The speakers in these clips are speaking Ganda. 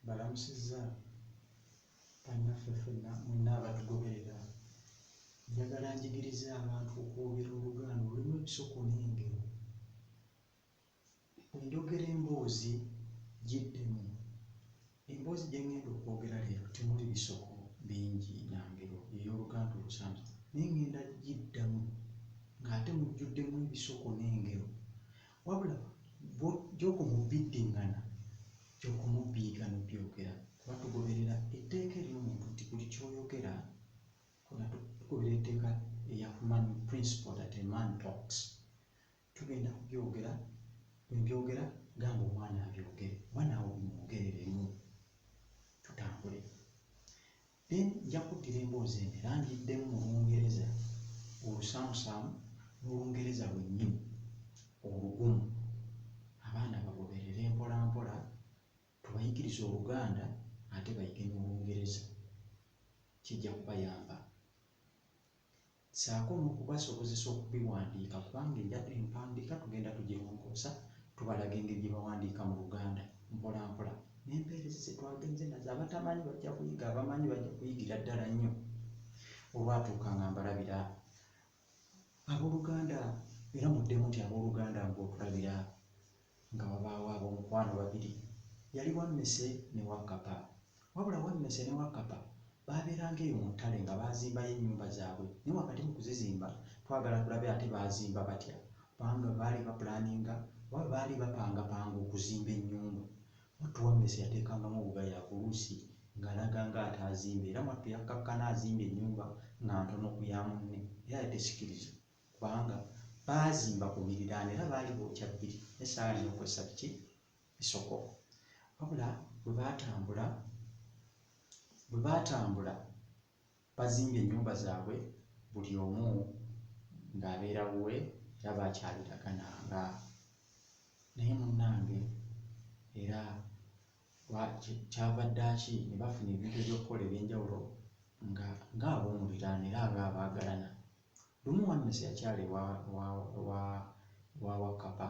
Mbalamusizza bannaffe ffenna mwenna abatugoberera. Njagala njigirize abantu okwogera Oluganda olulimu ebisoko n'engero. Bwe njogera emboozi giddemu. Emboozi gye ŋŋenda okwogera leero temuli bisoko bingi na ngero, y'ey'Oluganda olusaamusaamu naye ŋŋenda giddamu ng'ate mujjuddemu ebisoko n'engero. Wabula gy'okoma obbiddiŋŋana gy'okoma obbiyiga n'obbyogera kuba tugoberera etteeka ery'omuntu nti buli ky'oyogera tugoberera etteeka erya human principle that a man talks. Tugenda kubyogera, bwe mbyogera gamba omwana abyogere oba naawe obimwogereremu tutambule. Then nja kuddira emboozi eno era ngiddemu mu Lungereza olusaamusaamu n'Olungereza lwennyini olugumu. Abaana bagoberere mpola mpola tubayigirize Oluganda ate bayige n'Olungereza kijja kubayamba. Ssaako n'okubasobozesa okubiwandiika kubanga empandiika tugenda tugirongoosa tubalaga engeri gye bawandiika mu Luganda mpola mpola n'empeerezi ze twagenze nazo abatamanyi bajja kuyiga abamanyi bajja kuyigira ddala nnyo. Olwatuuka nga mbalabira abooluganda era muddemu nti abooluganda ng'otulabira nga wabaawo ab'omukwano babiri. Yali Wammese ne Wakkapa. Wabula Wammese ne Wakkapa baabeeranga eyo mu ttale nga baazimbayo ennyumba zaabwe naye wakati mu kuzizimba twagala tulabe ate baazimba batya kubanga baali bapulaaninga oba baali bapangapanga okuzimba ennyumba. Mwattu Wammese yateekangamu obugayaavu oluusi ng'alaga ng'ataazimbe era mwattu yakkakkana azimbye ennyumba nga ntono ku ya munne era yali tesikiriza kubanga baazimba ku miriraano era baali bookya bbiri naye saagala nnyo kukozesa biki bisoko. Wabula bwe baatambula bwe baatambula bazimbye ennyumba zaabwe buli omu ng'abeera wuwe era baakyaliragananga. Naye munnange era kyava ddaaki ne bafuna ebintu eby'okukola eby'enjawulo nga ng'ab'omuliraano era ng'abaagalana. Lumu Wammese yakyala ewa ewa ewa ewa Wakkapa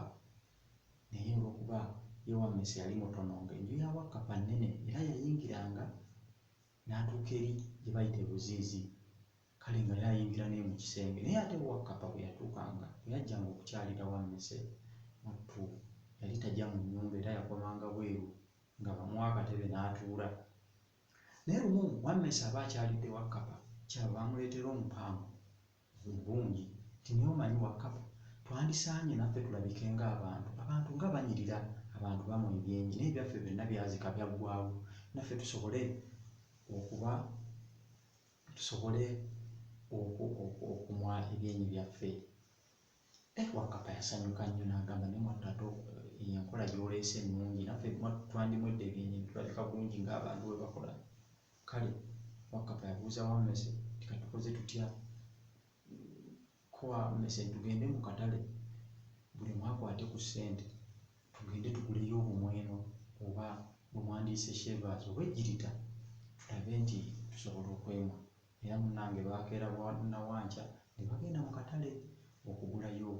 naye olw'okuba ye Wammese yali mutono ng'enju ya Wakkapa nnene era yayingiranga n'atuuka eri gye bayita e Buziizi kale nga ye ayingira ne mu kisenge naye ate Wakkapa bwe yatuukanga bwe yajjanga okukyalira Wammese mwattu yali tagya mu nnyumba era yakomanga bweru nga bamuwa akatebe n'atuula. Naye lumu Wammese aba akyalidde Wakkapa kyava amuleetera omupango omulungi nti naye omanyi Wakkapa twandisaanye naffe tulabike ng'abantu. Abantu nga banyirira, abantu bamwa ebyenyi naye ebyaffe byonna byazika byaggwaawo naffe tusobole okuba tusobole okumwa ebyenyi byaffe. Eh, Wakkapa yasanyuka nnyo n'agamba naye mwattu ate eyo enkola gy'oleese nnungi naffe mwattu twandimwedde ebyenyi ne tulabika bulungi ng'abantu bwe bakola. Kale Wakkapa yabuuza Wammese nti kati tukoze tutya? Ko Wammese nti tugende mu katale buli omu akwate ku ssente tugende tuguleyo obumweno oba bwe mwandiyise shavers oba ejjirita tulabe nti tusobola okwemwa. Era munnange baakeera bwa nnawankya ne bagenda mu katale okugulayo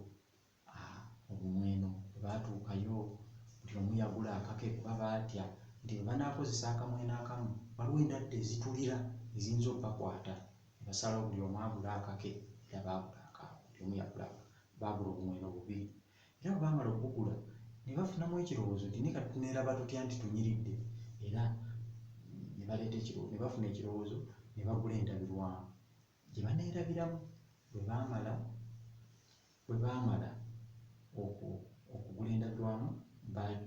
obumweno. Bwe baatuukayo buli omu yagula akake kuba baatya nti bwe banaakozesa akamweno akamu waliwo endadde ezitulira eziyinza obbakwata ne basalawo buli omu agule akake era baagula akaabwe buli omu yagula baagula obumweno bubiri. Era bwe baamala okubugula ne bafunamu ekirowoozo nti naye kati tuneeraba tutya nti tunyiridde era ne baleeta ne bafuna ekirowoozo ne bagula endabirwamu gye baneerabiramu. Bwe baamala bwe baamala okugula endabirwamu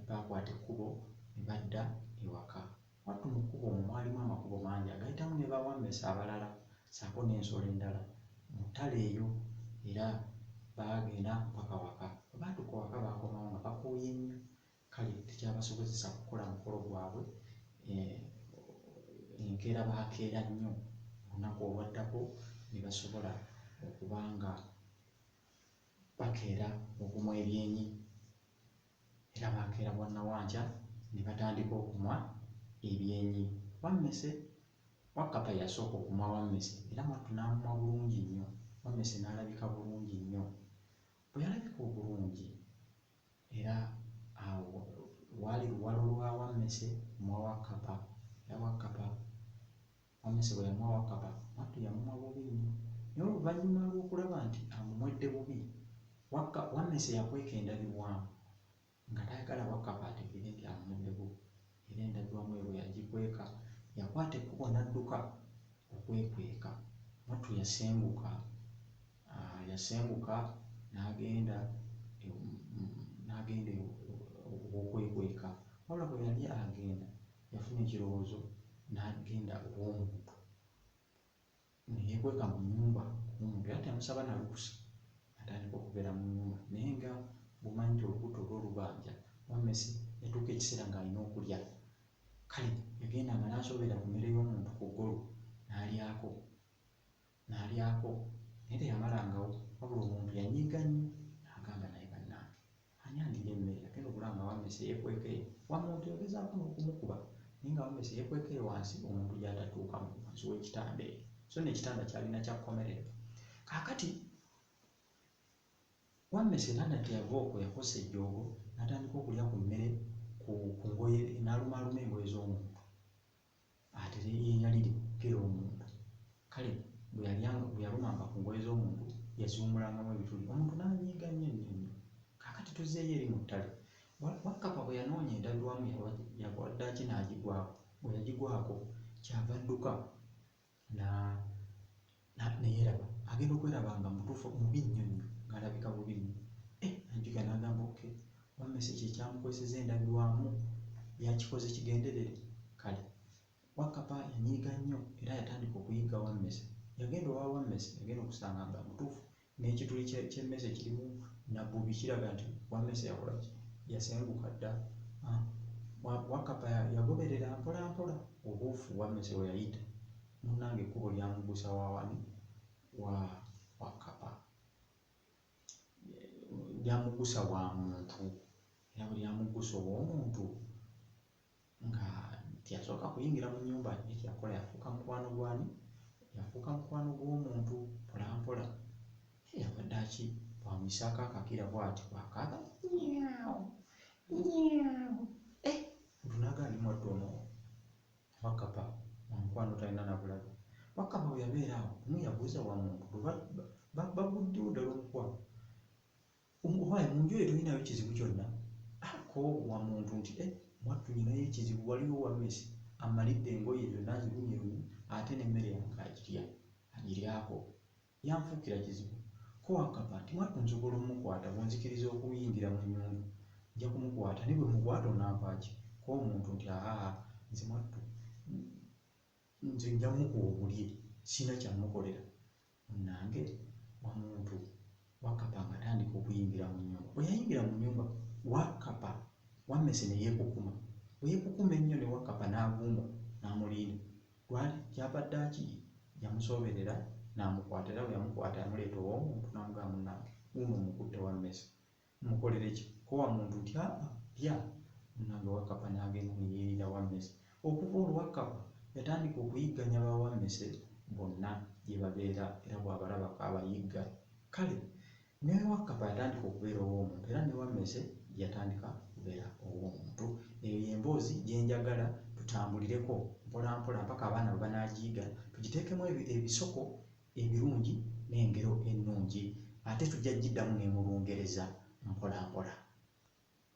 baakwata ekkubo ne badda ewaka. Mwattu mu kkubo omwo mwalimu amakubo mangi agayitamu ne bawammese abalala ssaako n'ensolo endala mu ttale eyo era baagenda mpaka waka. Bwe baatuuka waka baakomawo nga bakooye nnyo kale tekyabasobozesa kukola mukolo gwabwe eh, enkeera baakeera nnyo olunaku olwaddako ne basobola okuba nga bakeera okumwa ebyenyi era baakeera bwannawankya ne batandika okumwa ebyenyi. Wammese, Wakkapa ye yasooka okumwa Wammese era mwattu n'amumwa bulungi nnyo. Wammese n'alabika bulungi nnyo. Bwe yalabika obulungi era awo Lwali luwalo lwa Wammese kumuwa Wakkapa era Wakkapa Wammese bwe yamuwa Wakkapa mwattu yamumwa bubi nnyo. Naye oluvannyuma lw'okulaba nti amumwedde bubi, Wakka Wammese yakweka endabirwamu nga tayagala Wakkapa ategeere nti amumwedde bubi era endabirwamu eyo bwe yagikweka yakwata ekkubo n'adduka okwekweka. Mwattu yasenguka yasenguka n'agenda n'agenda ow'okwekweka. Wabula bwe yali agenda yafuna ekirowoozo n'agenda ow'omuntu ne yeekweka mu nnyumba ow'omuntu era teyamusaba na lukusa n'atandika okubeera mu nnyumba naye nga bw'omanyi nti olubuto lwo lubanja wammese yatuuka ekiseera ng'alina okulya kale yagendanga n'asoberera ku mmere y'omuntu ku ggolo n'alyako n'alyako naye teyamalangawo wabula omuntu yanyiiga nnyo n'agamba naye bannange ani andiira emmere agenda okulaba nga wammese yeekweka eyo wamuntu yagezaako n'okumukuba naye nga wammese yeekweka eyo wansi omuntu gy'atatuuka wansi w'ekitanda eyo so n'ekitanda kyalina kya kkomerero kaakati Wammese era nate yava okwo yakozesa ejjoogo n'atandika okulya ku mmere ku ku ngoye n'alumaaluma engoye z'omuntu atere yeeyalire kukira omuntu. Kale bwe yalyanga bwe yalumanga ku ngoye z'omuntu yaziwumulangamu ebituli omuntu n'anyiiga nnyo nnyo nnyo. Kaakati tuzzeeyo eri mu ttale. Wakkapa bwe yanoonya endabirwamu yawaddaaki n'agigwako. Bwe yagigwako ky'ava adduka na na ne yeeraba agenda okweraba nga mu butuufu mubi nnyo nnyo ng'alabika bubi nnyo. Eh, n'ajjukira n'agamba okay, wammese kye kyamukwesezza endabirwamu yakikoze kigenderere. Kale Wakkapa yanyiiga nnyo era yatandika okuyigga Wammese. Yagenda owa Wammese yagenda okusanga nga mutuufu n'ekituli ky'emmese kirimu nabbubi kiraga nti Wammese yakola ki? Yasenguka dda. Ah, Wakkapa yagoberera mpola mpola obuufu Wammese we yayita. Munnange ekkubo lyamugusa wa wani? Wa Wakkapa. Lyamugusa wa muntu era bwe lyamugusa ow'omuntu nga teyasooka kuyingira mu nnyumba naye kye yakola yafuuka mukwano gw'ani? Yafuuka mukwano gw'omuntu mpolampola. Naye yabadde ki bw'amuyisaako akakira bw'ati bw'akaaba nyaawu nyaawu eh! Omuntu n'agamba ndi mwattu ono Wakkapa wa mukwano talina na bulabe. Wakkapa bwe yabeera awo lumu yabuuza Wamuntu bwe baguddewo ddala omukwano Owaaye mu nju eyo tolinayo kizibu kyonna? Ko Wamuntu nti, Eh, mwattu nninayo ekizibu, waliwo wammese ammalidde engoye zonna azirumyerumye ate n'emmere yange agirya, agiryako. Yanfuukira kizibu. Ko Wakkapa nti, Mwattu nsobola omukwata bw'onzikiriza okuyingira mu nnyumba. Nja kumukwata naye bwe mmukwata onampa ki? Ko omuntu nti, Ahaa, nze mwattu nze nja mukuwa omulye, sirina kya mmukolera. Munnange Wamuntu, Wakkapa ng'atandika okuyingira mu nnyumba. Bwe yayingira mu nnyumba, Wakkapa, Wammese ne yeekukuma. Bwe yeekukuma ennyo ne Wakkapa n'agumba n'amulinda. Lwali kyava ddaaki yamusooberera n'amukwata era bwe yamukwata yamuleeta ow'omuntu n'amugamba munnange wuuno mmukutte Wammese. Mmukolere ki? Ko Wamuntu nti, Aa, lya. Munnange Wakkapa n'agenda ne yeeriira Wammese. Okuva olwo Wakkapa yatandika okuyigganya ba Wammese bonna gye babeera era bw'abalabako abayigga. Kale ne Wakkapa yatandika okubeera ow'omuntu era ne Wammese yatandika okubeera ow'omuntu. Eyo y'emboozi gye njagala tutambulireko mpolampola mpaka abaana bwe banaagiyiga tugiteekemu ebisoko ebirungi n'engero ennungi ate tujja giddamu ne mu Lungereza mpolampola.